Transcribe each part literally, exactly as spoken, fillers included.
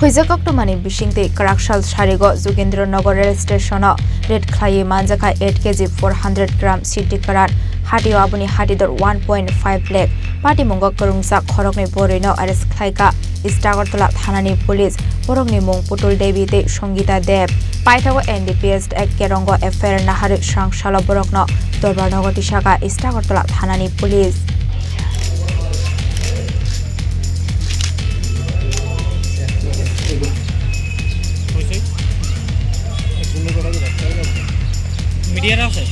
Huijak koktwmani bisingtwi kwraksal sarigo Jogendra Nagar rail station-o raid khlaiwi manjakha eight K G four hundred gram siddi kwran, hatio aboni hatidor one point five lakh. Patimungo kwrwngjak khoroknwi bwrwino arrest khlaikha East Agartala thanani police. Borokni mung Putul Devi tei Songita Deb. Paithago N D P S Act kerongo F I R naharwi swrangsalo borokno Dorbarnago tisakha East Agartala thanani police. Media-র আছে।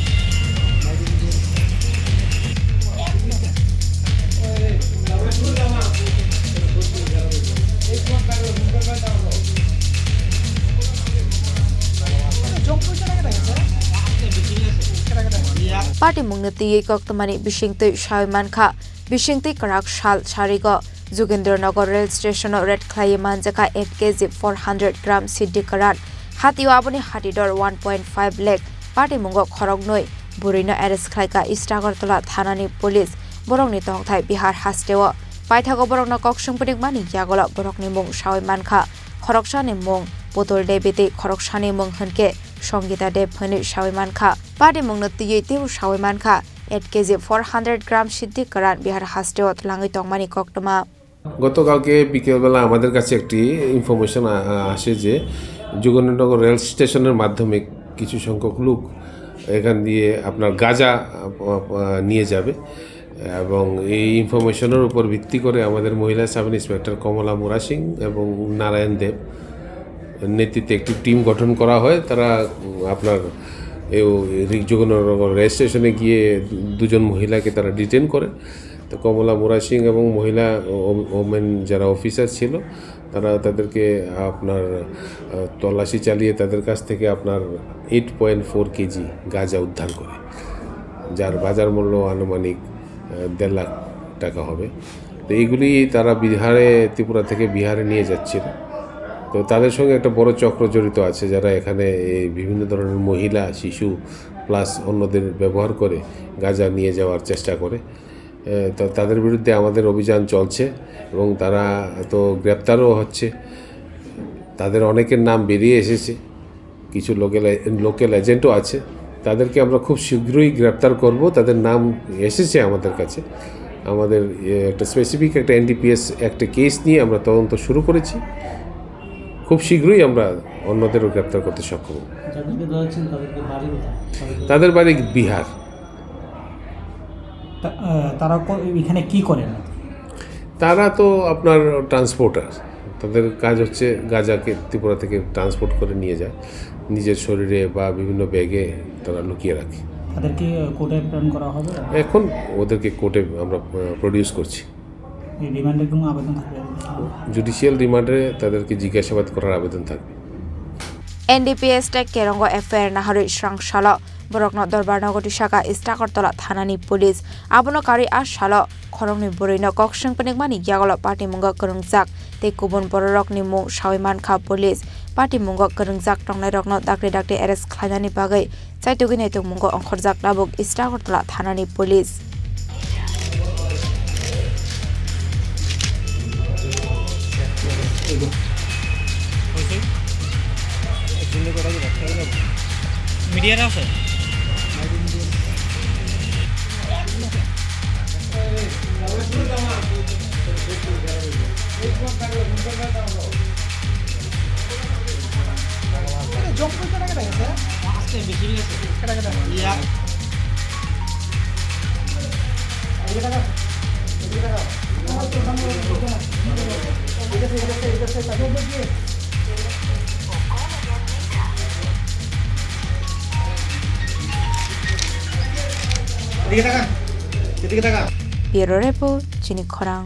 Patimungno twiwi koktwmani bisingtwi sawi mankha, bisingtwi kwrak sal sarigo Jogendra Nagar rail station-o raid khlaiwi manjakha eight K G four hundred gram siddi kwran. Hatio aboni hatidor one point five lakh. Patimungo khoroknwi bwrwino arrest khlaikha East Agartala thanani police. Borokni tongthai Bihar hasteo. Paithago borokno kok swng phunukmani yagulo borokni mung sawi mankha. Khoroksani mung Putul Devi tei khoroksani mung hwnkhe Songita Deb hwnwi sawi mankha. Patimungno twiwi teibo sawi mankha eight K G four hundred gram siddi kwran Bihar hasteo twlangwi tongmani koktwma. গতকালকে বিকেলবেলা আমাদের কাছে একটি ইনফরমেশন আ-, আ-, আসে যে যোগেন্দ্রনগর রেল স্টেশনের মাধ্যমে কিছু সংখ্যক লোক এখান দিয়ে আপনার গাঁজা, আ, আ, নিয়ে যাবে এবং এই ইনফরমেশনের উপর ভিত্তি করে আমাদের মহিলা সাব ইন্সপেক্টর কমলা মুরা সিং এবং নারায়ণ দেব নেতৃত্বে একটি টিম গঠন করা হয়। তারা, উম, আপনার এই রি-, যোগেন্দ্রনগর রেল স্টেশনে গিয়ে দুজন মহিলাকে তারা ডিটেইন করে। তো কমলা মুরা সিং এবং মহিলা ও-, ওমেন যারা অফিসার ছিল, তারা তাদেরকে আপনার, আহ, তল্লাশি চালিয়ে তাদের কাছ থেকে আপনার এইট পয়েন্ট ফোর কেজি গাঁজা উদ্ধার করে, যার বাজার মূল্য আনুমানিক, আহ, দেড় লাখ টাকা হবে। তো এইগুলি তারা বিহারে, ত্রিপুরা থেকে বিহারে নিয়ে যাচ্ছিল। তো তাদের সঙ্গে একটা বড় চক্র জড়িত আছে, যারা এখানে এই বিভিন্ন ধরনের মহিলা, শিশু প্লাস অন্যদের ব্যবহার করে গাঁজা নিয়ে যাওয়ার চেষ্টা করে। এ, তো তাদের বিরুদ্ধে আমাদের অভিযান চলছে এবং তারা তো গ্রেপ্তারও হচ্ছে। তাদের অনেকের নাম বেরিয়ে এসেছে, কিছু লোকাল এ-, লোকাল এজেন্টও আছে। তাদেরকে আমরা খুব শীঘ্রই গ্রেপ্তার করব। তাদের নাম এসেছে আমাদের কাছে। আমাদের, এ, একটা স্পেসিফিক একটা এনডিপিএস একটা কেস নিয়ে আমরা তদন্ত শুরু করেছি। খুব শীঘ্রই আমরা অন্যদেরও গ্রেপ্তার করতে সক্ষম হব। যাদেরকে ধরেছেন তাদেরকে বাড়ি কোথায়? তাদের তাদের বাড়ি বিহার। তা-, আহ, তারা কো-, এখানে কি করেন? তারা তো আপনার ট্রান্সপোর্টার, তাদের কাজ হচ্ছে গাঁজাকে ত্রিপুরা থেকে ট্রান্সপোর্ট করে নিয়ে যায়, নিজের শরীরে বা বিভিন্ন ব্যাগে তারা লুকিয়ে রাখে। তাদেরকে কোর্টে প্রেরণ করা হবে? এখন ওদেরকে কোর্টে আমরা, আহ, প্রডিউস করছি। এই রিমান্ডের কোনো আবেদন থাকবে? জুডিশিয়াল রিমান্ডে তাদেরকে জিজ্ঞাসাবাদ করার আবেদন থাকবে। N D P S tei kerongo F I R naharwi swrangsalo borokno Dorbarnago tisakha East Agartala thanani police. Abono karwi a salo khoroknwi bwrwino kok swng phunukmani yagulo patimungo kwrwngjak tei kubun bororokni mung sawi mankha police. Patimungo kwrwngjak tongnairokno dakti dakti arrest khlainani bagwi chaitugwi naitugmungo ongkhorjak tabuk East Agartala thanani police. মিডিয়ার আছে। Bureau Report, Chini Khorang.